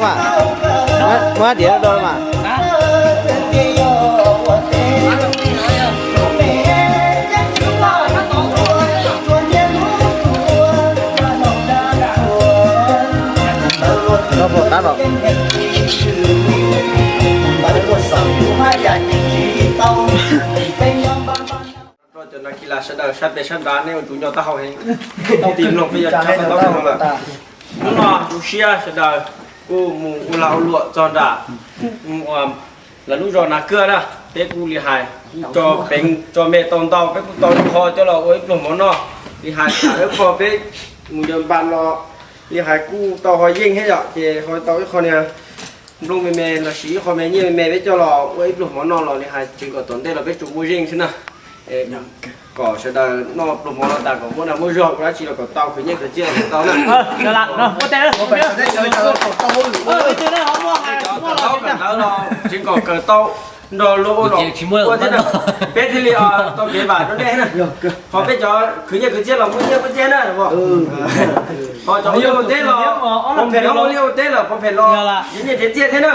Mas, muab diav rau mas. Qab los. Cov nas kis las sawv daws sab pem sab nrad nej ua tsum nco taub hau heev, tau tis mloog peb yuav tshaj tau taub hau lawm. Hnub no zoo siab sawv daws kuj mus ua lag ua luam txog nram lawv lub zos Nas Kwj na, peb kuj li hais tso peev tso me tau ntau, peb kuj tau ib qho coj los ua ib pluag mov noj. Li hais tham peb pog peb mus yos npas los li hais kuj tau ho yeej thiab yom, ces ho tau ib qho niag nplooj me me lossis ib qho me nyiaj me me peb coj los ua ib pluag mov noj los li hais tseem kom tom ntej los peb tsuas muaj yeej xwb na. Kom sawv daws noj pluag mov no tas kom muaj dag muaj zog ua dab tsi los kom tau, khwv nyiaj khwv txiaj los kom tau na. Kom tau kom ntawd los tseem kom kawm tau nrog luag ua los ua thiab na. Peb thiaj li tau kev vam rau nej na. Qhov peb cov khwv nyiaj khwv txiaj los muaj nyiaj muaj txiaj na. Qhov cov ua liaj ua teb los pov phem los ua liaj ua teb los pov phem los khwv nyiaj khwv txiaj thiab na.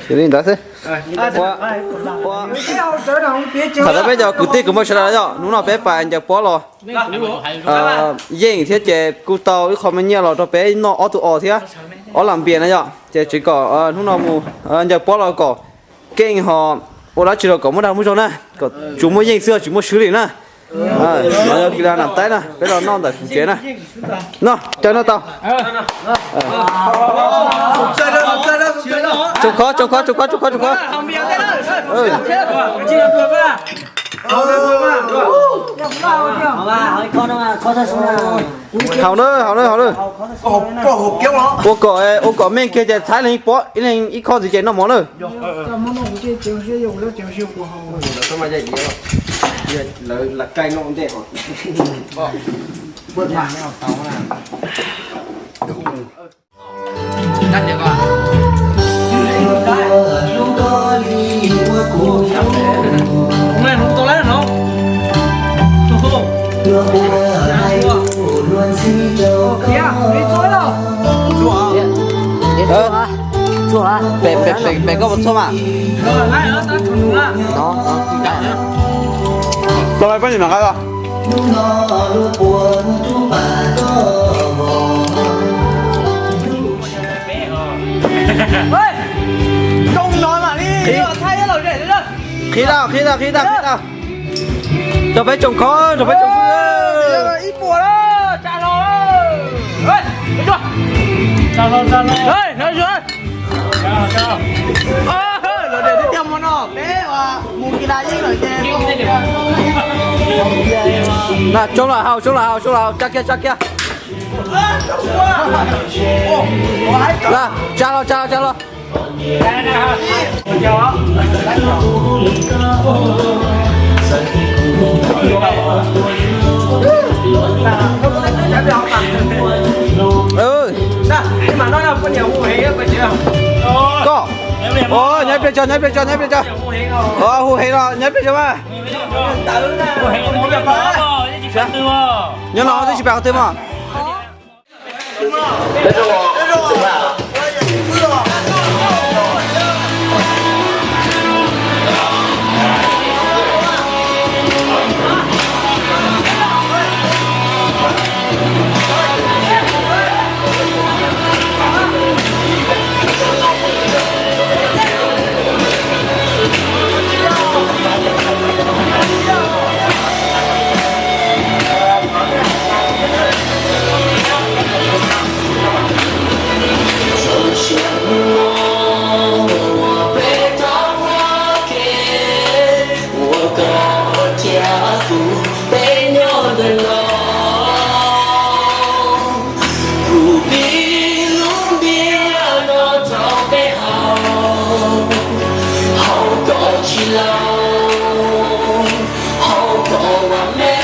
Li ntawd xwb. Tham rau peb cov kwv tij kwv muam sawv daws yom, hnub no peb pais ncaws pob los yeej thiab ces kuj tau ib qho me nyiaj los rau peb noj ob tug os thiab ob lam npias na yom, ces tseem kom hnub no mus ncaws pob los kom keej ho ua dab tsi los kom muaj dag muaj zog na, kom tsuas muaj yeej xwb tsis muaj swb li na. No yog kis las nam taib na, peb los noj ntawm kuv tsev na. No caw noj tau. Tsoom khov tsoom khov tsoom khov tsoom khov tsoom khov tsoom khov. Haus na haus na haus na. Ua kom ua kom meej kiag ces txhais leej pob ib leeg ib khob ntxiv ces noj mov na. Pem, pem, pem koj puas txhua mas? Los peb nim mam nqa los. Qhib tau, qhib tau, qhib tau, qhib tau. Rau peb tsoom khov, rau peb tsoom khov. Na, tsoob los haus, tsoob los haus, tsoob los haus, tsa kiag, tsa kiag. Tsa los, tsa los, tsa los. Koj, nyob peb tso, nyob peb tso, nyob peb tso. Hu heev los nyob peb tso mas. Nyob no twb tsis pom qhov twg mas. Kuv pib lub ntiaj no rau peb haus, haus kom tsis laus, haus kom ua me,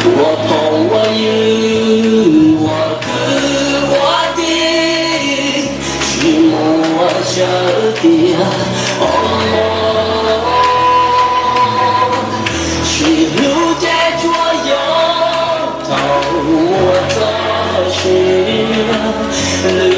ua phooj ua ywg, ua kwv ua tij, tsis muaj tsawg tiag os. Nws